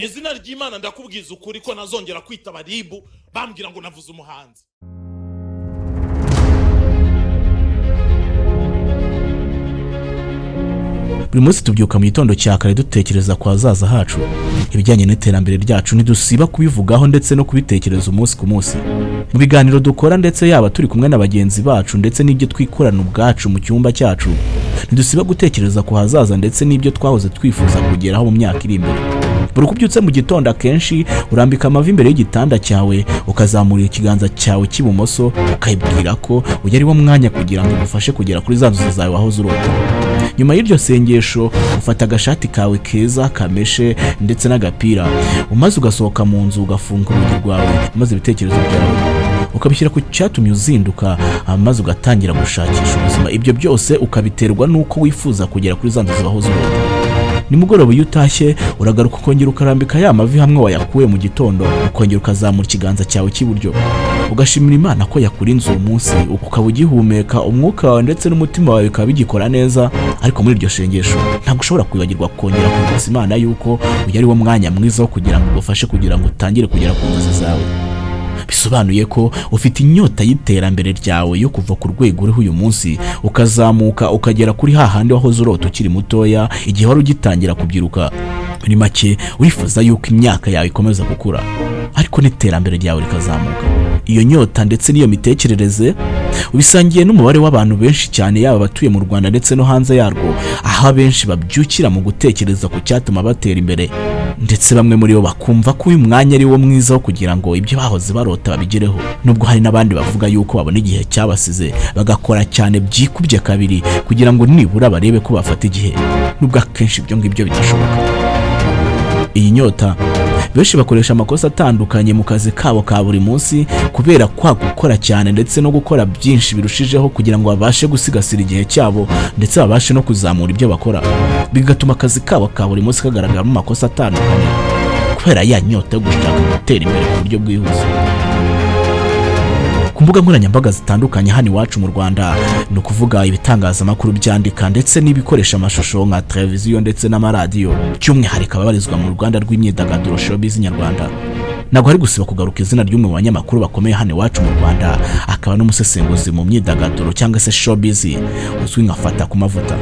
Mu izina ry'Imana, ndakubwiza ukuri ko nazongera kwitaba RIB bambwira ngo navuze umuhanzi. Buri munsi tubyuka mu gitondo cya kare dutekereza ku hazaza hacu. Ibijyanye n'iterambere ryacu ntidusiba kubivugaho ndetse no kubitekereza umunsi ku munsi mu biganiro dukora, ndetse yaba turi kumwe na bagenzi bacu ndetse n'ibyo twikorana ubwacu mu cyumba cyacu. Ntidusiba gutekereza ku hazaza ndetse n'ibyo twahoze twifuza kugeraho mu myaka iri imbere. Buri uko ubyutse mu gitondo, akenshi urambika amavi imbere y'igitanda cyawe, ukazamura ikiganza cyawe cy'ibumoso, ukayibwira ko uyu ari wo mwanya kugira ngo igufashe kugera kuri za nzozi zawe wahoze urota. Nyuma y'iryo sengesho, ufata agashati kawe keza kameshe ndetse n'agapira, umaze ugasohoka mu nzu, ugafunga urugi rwawe, maze ibitekerezo byawe ukabishyira ku cyatumye uzinduka, maze ugatangira gushakisha ubuzima. Ibyo byose ukabiterwa n'uko wifuza kugera kuri za nzozi wahoze urota. Nimugoroba iyo utashye, uragaruka ukongera ukarambika ya mavi hamwe wayakuye mu gitondo, ukongera ukazamura ikiganza cyawe cy'iburyo, ugashimira Imana ko yakurinze uwo munsi, ukaba ugihumeka umwuka wawe ndetse n'umutima wawe bikaba bigikora neza. Ariko muri iryo sengesho ntabwo ushobora kwibagirwa kongera kwibutsa Imana yuko uyu ari wo mwanya mwiza wo kugira ngo ugufashe kugira ngo utangire kugera ku nzozi zawe. Bisobanuye ko ufite inyota y'iterambere ryawe, yo kuva ku rwego uriho uyu munsi ukazamuka ukagera kuri hahandi wahoze urota ukiri mutoya, igihe wari ugitangira kubyiruka. Muri make, urifuza yuko imyaka yawe ikomeza gukura ariko n'iterambere ryawe rikazamuka. Iyo nyota ndetse n'iyo mitekerereze ubisangiye n'umubare w'abantu benshi cyane, yaba abatuye mu Rwanda ndetse no hanze yarwo, aho abenshi babyukira mu gutekereza ku cyatuma batera imbere, ndetse bamwe muri bo bakumva ko uyu mwanya ari wo mwiza wo kugira ngo ibyo bahoze barota babigereho, nubwo hari n'abandi bavuga yuko babona igihe cyabasize, bagakora cyane byikubye kabiri kugira ngo nibura barebe ko bafata igihe, nubwo akenshi ibyo ngibyo bidashoboka. Iyi nyota, benshi bakoresha amakosa atandukanye mu kazi kabo ka buri munsi kubera kwa gukora cyane ndetse no gukora byinshi birushijeho kugira ngo babashe gusigasira igihe cyabo ndetse babashe no kuzamura ibyo bakora, bigatuma akazi kabo ka buri munsi kagaragaramo amakosa atandukanye kubera ya nyota yo gushaka gutera imbere ku buryo bwihuse. Ku mbuga nkoranyambaga zitandukanye hano iwacu mu Rwanda, ni ukuvuga ibitangazamakuru byandika ndetse n'ibikoresha amashusho nka televiziyo ndetse n'amaradiyo, by'umwihariko ababarizwa mu ruganda rw'imyidagaduro, showbiz nyarwanda, ntabwo hari gusiba kugaruka izina ry'umwe mu banyamakuru bakomeye hano iwacu mu Rwanda, akaba n'umusesenguzi mu myidagaduro cyangwa se showbiz, uzwi nka Fata ku Mavuta.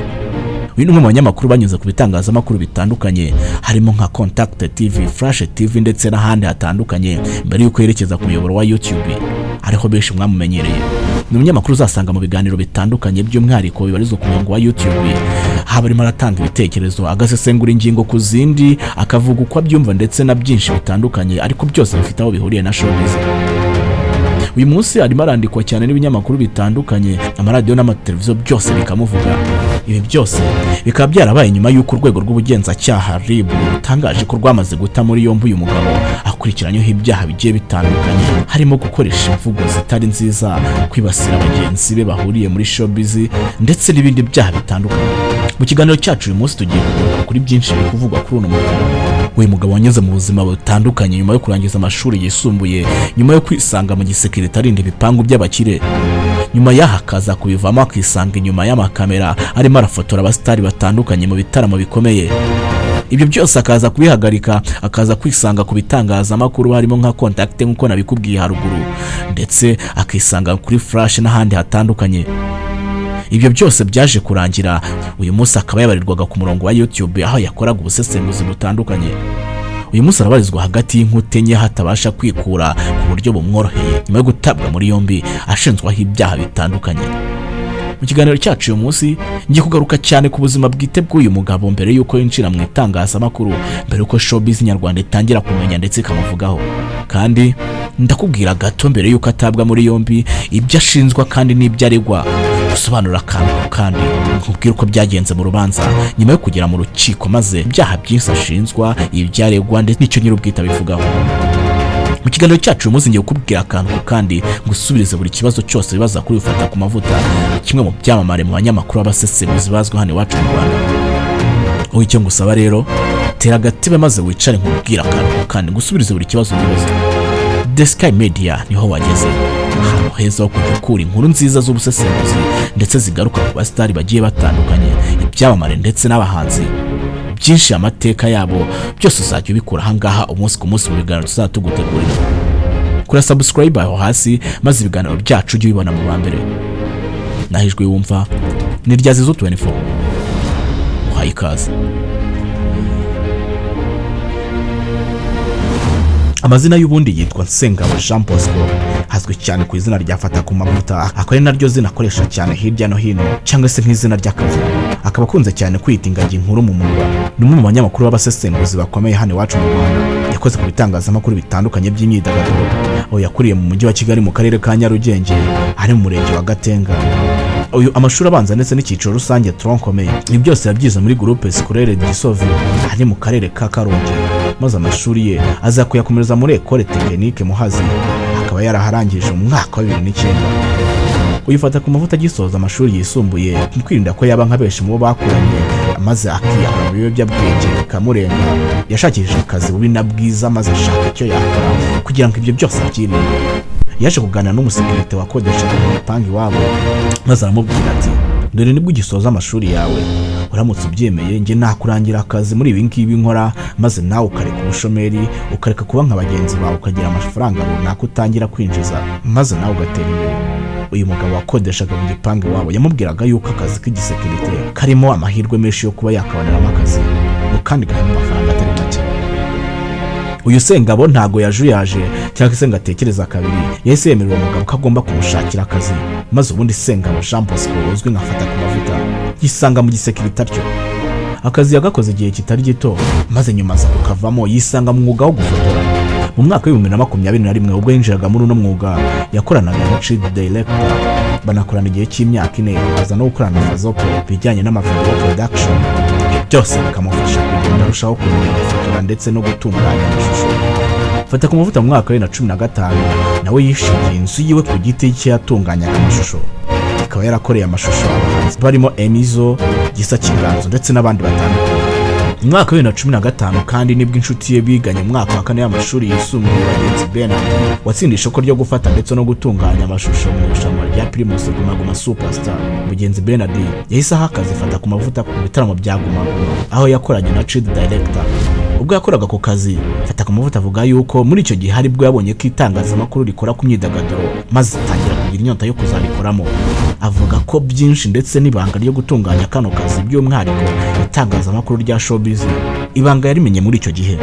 Uyu ni umwe mu banyamakuru banyuze ku bitangazamakuru bitandukanye, harimo nka Contact TV, Flash TV ndetse n'ahandi hatandukanye, mbere y'uko yerekeza ku muyoboro wa YouTube, ariho benshi mwamumenyereye. Ni umunyamakuru uzasanga mu biganiro bitandukanye, by'umwihariko bibarizwa ku murongo wa YouTube, haba arimo aratanga ibitekerezo, agasesengura ingingo ku zindi, akavuga uko abyumva ndetse na byinshi bitandukanye, ariko byose bifite aho bihuriye na showbiz. Uyu munsi arimo arandikwa cyane n'ibinyamakuru bitandukanye, amaradiyo n'amateleviziyo byose bikamuvuga. Ibi byose bikaba byarabaye nyuma y'uko urwego rw'ubugenzacyaha RIB rutangaje ko rwamaze guta muri yombi uyu mugabo akurikiranyweho ibyaha bigiye bitandukanye, harimo gukoresha imvugo zitari nziza, kwibasira bagenzi be bahuriye muri showbiz ndetse n'ibindi byaha bitandukanye. Mu kiganiro cyacu uyu munsi tugiye kugaruka kuri byinshi biri kuvugwa kuri uno mugabo. Uyu mugabo wanyuze mu buzima butandukanye nyuma yo kurangiza amashuri yisumbuye, nyuma yo kwisanga mu gisekirite arinda ibipangu by'abakire, nyuma y'aha akaza kubivamo akisanga inyuma y'amakamera arimo arafotora abasitari batandukanye mu bitaramo bikomeye. Ibyo byose akaza kubihagarika, akaza kwisanga ku bitangazamakuru harimo nka Contact nk'uko nabikubwiye haruguru, ndetse akisanga kuri Flash n'ahandi hatandukanye. Ibyo byose byaje kurangira uyu munsi akaba yabarirwaga ku murongo wa YouTube, aho yakoraga ubusesenguzi butandukanye. Uyu munsi arabarizwa hagati y'inkuta enye, hatabasha kwikura ku buryo bumworoheye, nyuma yo gutabwa muri yombi ashinjwaho ibyaha bitandukanye. Mu kiganiro cyacu uyu munsi ngiye kugaruka cyane ku buzima bwite bw'uyu mugabo mbere y'uko yinjira mu itangazamakuru, mbere y'uko showbiz nyarwanda itangira kumenya ndetse ikamuvugaho. Kandi ndakubwira gato mbere y'uko atabwa muri yombi, ibyo ashinjwa kandi n'ibyo aregwa, gusobanura akantu ku kandi, nkubwire uko byagenze mu rubanza nyuma yo kugera mu rukiko, maze ibyaha byinshi ashinjwa, ibyo aregwa ndetse n'icyo nyir'ubwite abivugaho. Mu kiganiro cyacu uyu munsi ngiye kukubwira akantu ku kandi, ngusubirize buri kibazo cyose wibaza kuri Ufata ku Mavuta, kimwe mu byamamare mu banyamakuru b'abasesenguzi bazwi hano iwacu mu Rwanda. Wowe icyo ngusaba rero, tera agatebe maze wicare, nkubwire akantu ku kandi, ngusubirize buri kibazo wibaza. The Sky Media niho wageze, ahantu heza ho kujya ukura inkuru nziza z'ubusesenguzi ndetse zigaruka ku basitari bagiye batandukanye, ibyamamare ndetse n'abahanzi. Byinshi, amateka yabo byose uzajya ubikura ahangaha umunsi ku munsi mu biganiro tuzajya tugutegurira. Kura subscribe aho hasi, maze ibiganiro byacu ujye ubibona mu ba mbere. Naho ijwi wumva ni rya Zizo 24. Uhaye ikaze. Amazina y'ubundi yitwa Nsengabo Jean Bosco, azwi cyane ku izina rya Fata ku Mavuta, akaba ari naryo zina akoresha cyane hirya no hino cyangwa se nk'izina ry'akazi. Akaba akunze cyane kwita ingagi nkuru mu murwa. Ni umwe mu banyamakuru b'abasesenguzi bakomeye hano iwacu mu Rwanda. Yakoze ku bitangazamakuru bitandukanye by'imyidagaduro, aho yakuriye mu mujyi wa Kigali, mu karere ka Nyarugenge, ari mu murenge wa Gatenga. Uyu amashuri abanza ndetse n'icyiciro rusange, tronc commun, ibi byose yabyize muri Groupe Scolaire Gisovu, ari mu karere ka Karongi, maze amashuri ye aza kuyakomereza muri Ecole Technique Muhazi, akaba yaraharangije mu mwaka wa 2009. Uyu Fata ku Mavuta agisoza amashuri yisumbuye, mu kwirinda ko yaba nka benshi mu bo bakuranye maze akiyahura mu biyobyabwenge bikamurenga, yashakishije akazi bubi na bwiza, maze ashaka icyo yakora kugira ngo ibyo byose abyirinde. Yaje kuganira n'umusekirite wakodeshaga mu gipangu iwabo, maze aramubwira ati: "Dore nibwo ugisoza amashuri yawe, uramutse ubyemeye njye nakurangira akazi muri ibi ngibi nkora, maze nawe ukareka ubushomeri, ukareka kuba nka bagenzi bawe, ukagira amafaranga runaka utangira kwinjiza, maze nawe ugatera imbere." Uyu mugabo wakodeshaga mu gipangu iwabo yamubwiraga yuko akazi k'igisekirite karimo amahirwe menshi yo kuba yakaboneramo akazi, ngo kandi gahemba amafaranga atari make. Uyu Sengabo ntago yajuyaje cyangwa se ngo atekereza kabiri, yahise yemerera uwo mugabo ko agomba kumushakira akazi, maze ubundi Sengabo Jean Bosco uzwi nka Fata ku Mavuta yisanga mu gisekirite atyo. Akazi yagakoze igihe kitari gito, maze nyuma aza kukavamo, yisanga mu mwuga wo gufotora. Mu mwaka wa 2021, ubwo yinjiraga muri uno mwuga, yakoranaga na Chief Director, banakorana igihe cy'imyaka 4, aza no gukorana na Fazopo bijyanye n'amavideo production. Ibyo byose bikamufasha kugenda arushaho kumenya gufotora ndetse no gutunganya amashusho. Fata ku Mavuta mu mwaka wa 2015 nawe yishingiye inzu yiwe ku giti cye yatunganyaga amashusho, akaba yarakoreye amashusho abahanzi barimo Emizo, Gisa Kiganzo ndetse n'abandi batandukanye. Mu mwaka wa 2015 kandi nibwo inshuti ye biganye mu mwaka wa kane y'amashuri yisumbuye, Bagenzi Bernard, watsindiye isoko ryo gufata ndetse no gutunganya amashusho mu irushanwa rya Primus Guma Guma Superstar. Mugenzi Bernard yahise aha akazi Fata ku Mavuta ku bitaramo bya Guma Guma, aho yakoranye na Chid Director. Ubwo yakoraga ako kazi, Fata ku Mavuta avuga yuko muri icyo gihe aribwo yabonye ko itangazamakuru rikora ku myidagaduro, maze atangira kugira inyota yo kuzarikoramo. Avuga ko byinshi ndetse n'ibanga ryo gutunganya kano kazi, by'umwihariko itangazamakuru rya showbiz, ibanga yarimenye muri icyo gihe.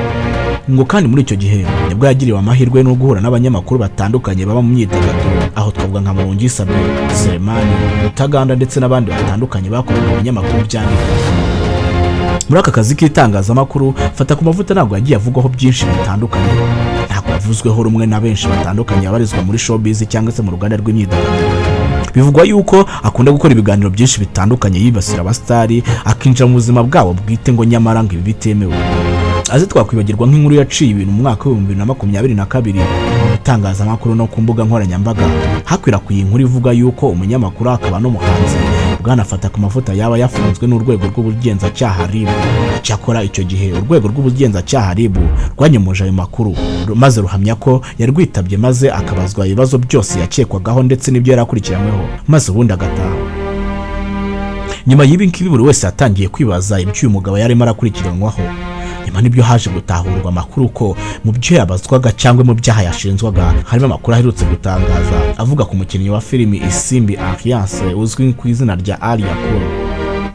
Ngo kandi muri icyo gihe nibwo yagiriwe amahirwe no guhura n'abanyamakuru batandukanye baba mu myidagaduro, aho twavuga nka Murungi Sabe, Selemani Rutaganda ndetse n'abandi batandukanye bakoraga mu binyamakuru byandika. Muri aka kazi k'itangazamakuru, Fata ku Mavuta ntabwo yagiye avugwaho byinshi bitandukanye, ntabwo yavuzweho rumwe na benshi batandukanye babarizwa muri showbiz cyangwa se mu ruganda rw'imyidagaduro. Bivugwa yuko akunda gukora ibiganiro byinshi bitandukanye yibasira abasitari, akinjira mu buzima bwabo bwite, ngo nyamara ngo ibi bitemewe. Aze twakwibagirwa nk'inkuru yaciye ibintu mu mwaka wa 2022 mu bitangazamakuru no ku mbuga nkoranyambaga, hakwirakwiye inkuru ivuga yuko umunyamakuru akaba n'umuhanzi Bwana Fata ku Mavuta yaba yafunzwe n'urwego rw'ubugenzacyaha RIB. Cyakora icyo gihe urwego rw'ubugenzacyaha RIB rwanyomoje ayo makuru, maze ruhamya ko yarwitabye, maze akabazwa ibibazo byose yakekwagaho ndetse n'ibyo yari akurikiranyweho, maze ubundi agataha. Nyuma y'ibi ngibi, buri wese yatangiye kwibaza ibyo uyu mugabo yarimo arakurikiranwaho. Nyuma nibyo haje gutahurwa amakuru ko mu byo yabazwaga cyangwa mu byaha yashinjwaga harimo amakuru aherutse gutangaza avuga ku mukinnyi wa filimi Isimbi Alliance uzwi ku izina rya Alliah Cool.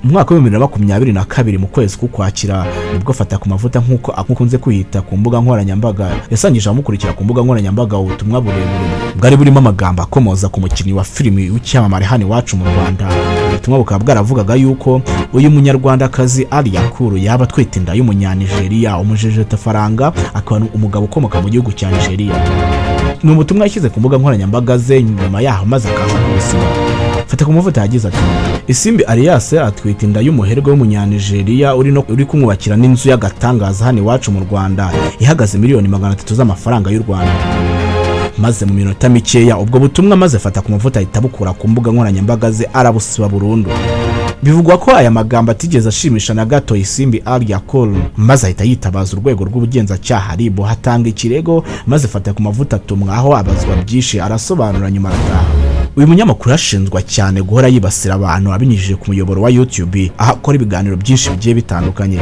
Mu mwaka wa 2022, mu kwezi k'Ukwakira, nibwo Fata ku Mavuta, nk'uko akunze kwiyita ku mbuga nkoranyambaga, yasangije abamukurikira ku mbuga nkoranyambaga ubutumwa burebure bwari burimo amagambo akomoza ku mukinnyi wa filimi w'icyamamare hano iwacu mu Rwanda. Ubutumwa bukaba bwaravugaga yuko uyu munyarwandakazi Alliah Cool yaba atwite inda y'umunyanigeriya umujejetafaranga, akaba umugabo ukomoka mu gihugu cya Nigeria. Ni ubutumwa yashyize ku mbuga nkoranyambaga ze, nyuma yaho maze akaza kubusiba. Fata ku Mavuta yagize ati: "Isimbi Alias atwite inda y'umuherwe w'umunyanigeriya uri no uri kumwubakira n'inzu y'agatangaza hano iwacu mu Rwanda ihagaze miliyoni 300 z'amafaranga y'u Rwanda." Maze mu minota mikeya ubwo butumwa maze Fata ku Mavuta ahita abukura ku mbuga nkoranyambaga ze, arabusiba burundu. Bivugwa ko aya magambo atigeze ashimisha na gato Isimbi Alliah Cool, maze ahita yitabaza urwego rw'ubugenzacyaha RIB, hatanga ikirego, maze Fata ku Mavuta atumwa aho, abazwa byinshi, arasobanura, nyuma arataha. Uyu munyamakuru ashinjwa cyane guhora yibasira abantu abinyujije ku muyoboro wa YouTube, aho akora ibiganiro byinshi bigiye bitandukanye.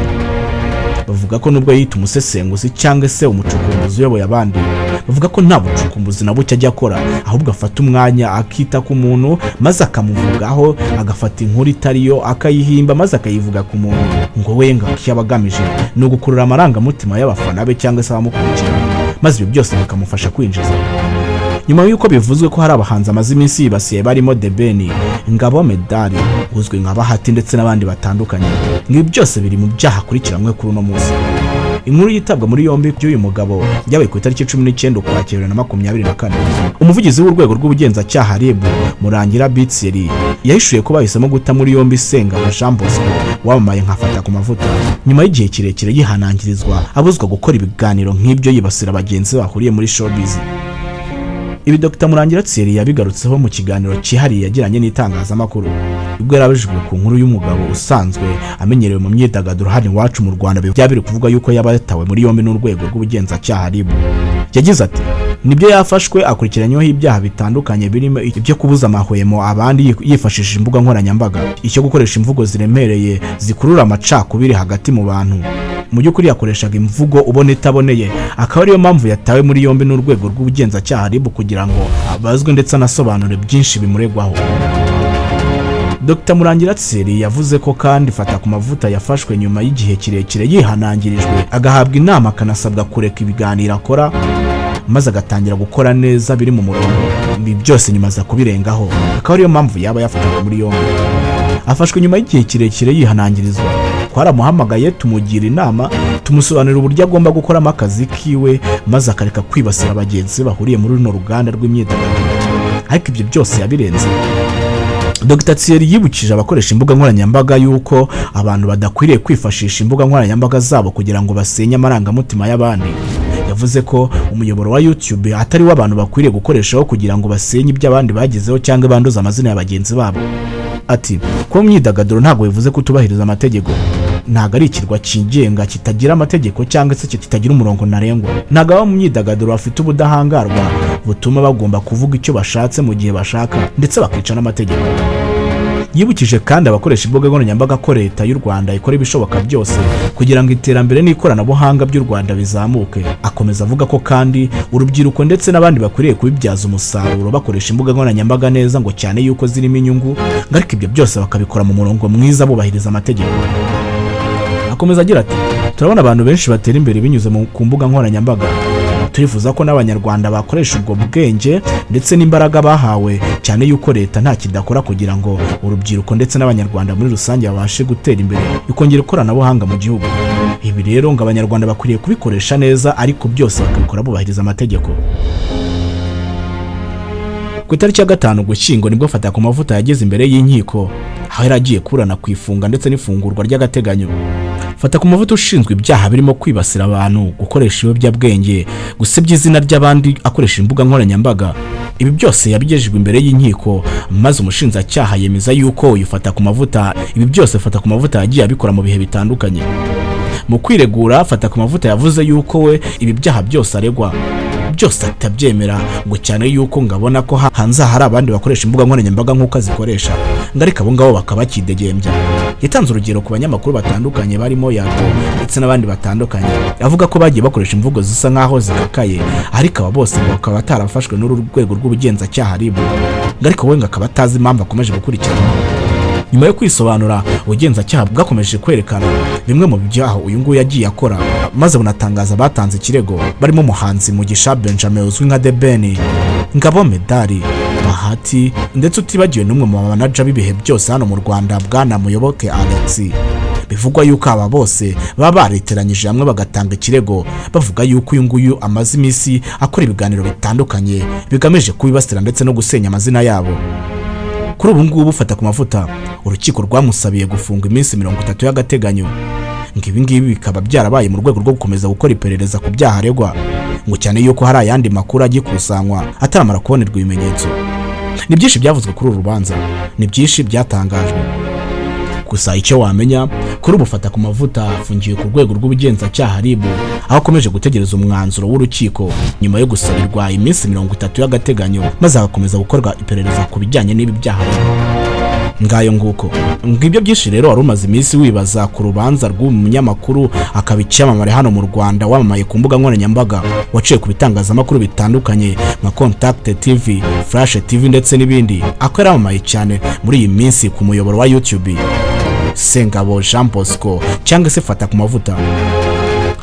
Bavuga ko nubwo yita umusesenguzi cyangwa se umucukumbuzi uyoboye abandi, bavuga ko nta bucukumbuzi na buke ajya akora, ahubwo afata umwanya akita ku muntu maze akamuvugaho, agafata inkuru itariyo akayihimba maze akayivuga ku muntu. Ngo we ngo icyo aba agamije ni ugukurura amarangamutima y'abafana be cyangwa se abamukurikira, maze ibyo byose bikamufasha kwinjiza. Nyuma y'uko bivuzwe ko hari abahanzi amaze iminsi yibasiye barimo The Ben, Ngabo Medali uzwi nka Bahati ndetse n'abandi batandukanye, ngo ibi byose biri mu byaha akurikiranywe kuri uno munsi. Inkuru yitabwa muri yombi by'uyu mugabo byabaye ku itariki 19 Ukwakira 2024. Umuvugizi w'urwego rw'ubugenzacyaha RIB, Murangira B Thierry, yahishuye ko bahisemo guta muri yombi Sengabo Jean Bosco wamamaye nka Fatakumavuta, nyuma y'igihe kirekire yihanangirizwa, abuzwa gukora ibiganiro nk'ibyo yibasira bagenzi be bahuriye muri showbiz. Ibi Dr Murangira Thierry yabigarutseho mu kiganiro cyihariye yagiranye n'itangazamakuru, ubwo yari abajijwe ku nkuru y'umugabo usanzwe amenyerewe mu myidagaduro hano iwacu mu Rwanda, byaba biri kuvuga yuko yaba yatawe muri yombi n'urwego rw'ubugenzacyaha RIB. Yagize ati: "Nibyo, yafashwe akurikiranyweho ibyaha bitandukanye birimo ibyo kubuza amahwemo abandi yifashishije imbuga nkoranyambaga, icyo gukoresha imvugo ziremereye zikurura amacakubiri hagati mu bantu. Mu by'ukuri yakoreshaga imvugo ubona itaboneye, akaba ariyo mpamvu yatawe muri yombi n'urwego rw'ubugenzacyaha RIB kugira ngo abazwe ndetse anasobanure byinshi bimuregwaho." Dr Murangira Thierry yavuze ko kandi Fatakumavuta yafashwe nyuma y'igihe kirekire yihanangirijwe, agahabwa inama, akanasabwa kureka ibiganiro akora maze agatangira gukora neza biri mu murongo. Ibi byose nyuma aza kubirengaho, akaba ariyo mpamvu yaba yafatanywe muri yombi. "Afashwe nyuma y'igihe kirekire yihanangirizwa. Twaramuhamagaye, tumugira inama, tumusobanurira uburyo agomba gukoramo akazi kiwe maze akareka kwibasira bagenzi be bahuriye muri runo ruganda rw'imyidagaduro, ariko ibyo byose yabirenze." Dr Thierry yibukije abakoresha imbuga nkoranyambaga yuko abantu badakwiriye kwifashisha imbuga nkoranyambaga zabo kugira ngo basenye amarangamutima y'abandi. Yavuze ko umuyoboro wa YouTube atari wo abantu bakwiriye gukoreshaho kugira ngo basenye ibyo abandi bagezeho cyangwa banduze amazina ya bagenzi babo. Ati: "Kuba mu myidagaduro ntabwo bivuze kutubahiriza amategeko. Ntabwo ari ikirwa cyigenga kitagira amategeko cyangwa se kitagira umurongo ntarengwa. Ntabwo aba mu myidagaduro bafite ubudahangarwa butuma bagomba kuvuga icyo bashatse mu gihe bashaka, ndetse bakica n'amategeko." Yibukije kandi abakoresha imbuga nkoranyambaga ko Leta y'u Rwanda ikora ibishoboka byose kugira ngo iterambere n'ikoranabuhanga by'u Rwanda bizamuke. Akomeza avuga ko kandi urubyiruko ndetse n'abandi bakwiriye kubibyaza umusaruro, bakoresha imbuga nkoranyambaga neza, ngo cyane yuko zirimo inyungu, ngo ariko ibyo byose bakabikora mu murongo mwiza bubahiriza amategeko. Akomeza agira ati: "Turabona abantu benshi batera imbere binyuze ku mbuga nkoranyambaga. Turifuza ko n'Abanyarwanda bakoresha ubwo bwenge ndetse n'imbaraga bahawe, cyane yuko leta nta kidakora kugira ngo urubyiruko ndetse n'Abanyarwanda muri rusange babashe gutera imbere, ikongera ikoranabuhanga mu gihugu. Ibi rero ngo Abanyarwanda bakwiriye kubikoresha neza, ariko byose bakabikora bubahiriza amategeko." Ku itariki ya 5 Ugushyingo nibwo Fatakumavuta yageze imbere y'inkiko, aho yari agiye kuburana ku ifunga ndetse n'ifungurwa ry'agateganyo. Fatakumavuta ushinzwe ibyaha birimo kwibasira abantu, gukoresha ibiyobyabwenge, gusebya izina ry'abandi akoresha imbuga nkoranyambaga, ibi byose yabigejejwe imbere y'inkiko, maze umushinjacyaha yemeza yuko uyu Fatakumavuta, ibi byose Fatakumavuta yagiye abikora mu bihe bitandukanye. Mu kwiregura, Fatakumavuta yavuze yuko we ibi byaha byose aregwa byose atabyemera, ngo cyane yuko ngabona ko hanze hari abandi bakoresha imbuga nkoranyambaga nk'uko azikoresha, ngo ariko abo ngabo bakaba bakidegembya. Yatanze urugero ku banyamakuru batandukanye barimo Yago ndetse n'abandi batandukanye, avuga ko bagiye bakoresha imvugo zisa nk'aho zikakaye, ariko aba bose ngo bakaba batarafashwe n'uru rwego rw'ubugenzacyaha RIB, ngo ariko we ngo akaba atazi impamvu akomeje gukurikiranwa. Nyuma yo kwisobanura, ubugenzacyaha bwakomeje kwerekana bimwe mu byaha uyu nguyu yagiye akora, maze bunatangaza abatanze ikirego barimo umuhanzi Mugisha Benjamin uzwi nka The Ben, Ngabo Medali, Bahati, ndetse utibagiwe n'umwe mu bamanager b'ibihe byose hano mu Rwanda, Bwana Muyoboke Alex. Bivugwa yuko aba bose baba bariteranyije hamwe bagatanga ikirego, bavuga yuko uyu nguyu amaze iminsi akora ibiganiro bitandukanye bigamije kubibasira ndetse no gusenya amazina yabo. Kuri ubu ngubu Fatakumavuta urukiko rwamusabiye gufunga iminsi 30 y'agateganyo, ngo ibi ngibi bikaba byarabaye mu rwego rwo gukomeza gukora iperereza ku byaha aregwa, ngo cyane yuko hari ayandi makuru agikusanywa ataramara kubonerwa ibimenyetso. Ni byinshi byavuzwe kuri uru rubanza, ni byinshi byatangajwe. Gusa icyo wamenya kuri ubu, Fatakumavuta afungiwe ku rwego rw'ubugenzacyaha RIB, aho akomeje gutegereza umwanzuro w'urukiko nyuma yo gusabirwa iminsi 30 y'agateganyo, maze hagakomeza gukorwa iperereza ku bijyanye n'ibi byaha aregwa. Ngayo nguko, ngibyo byinshi rero wari umaze iminsi wibaza ku rubanza rw'uyu munyamakuru, akaba icyamamare hano mu Rwanda, wamamaye ku mbuga nkoranyambaga, waciye ku bitangazamakuru bitandukanye nka Contact TV, Flash TV ndetse n'ibindi, ako yaramamaye cyane muri iyi minsi ku muyoboro wa YouTube, Sengabo Jean Bosco cyangwa se Fata ku Mavuta.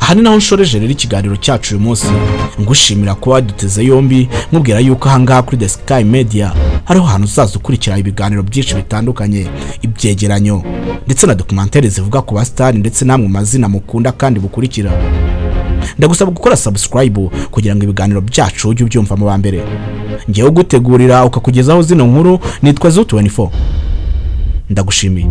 Aha ni naho nshoreje rero ikiganiro cyacu uyu munsi, ngushimira kuba waduteze yombi, nkubwira yuko ahangaha kuri The Sky Media hariho ahantu uzaza ukurikira ibiganiro byinshi bitandukanye, ibyegeranyo ndetse na documentaire zivuga ku basitari ndetse n'amwe mu mazina mukunda kandi bukurikira. Ndagusaba gukora subscribe kugira ngo ibiganiro byacu ujye ubyumva mu ba mbere. Ngewe ugutegurira ukakugezaho zino nkuru nitwa Zu 24, ndagushimiye.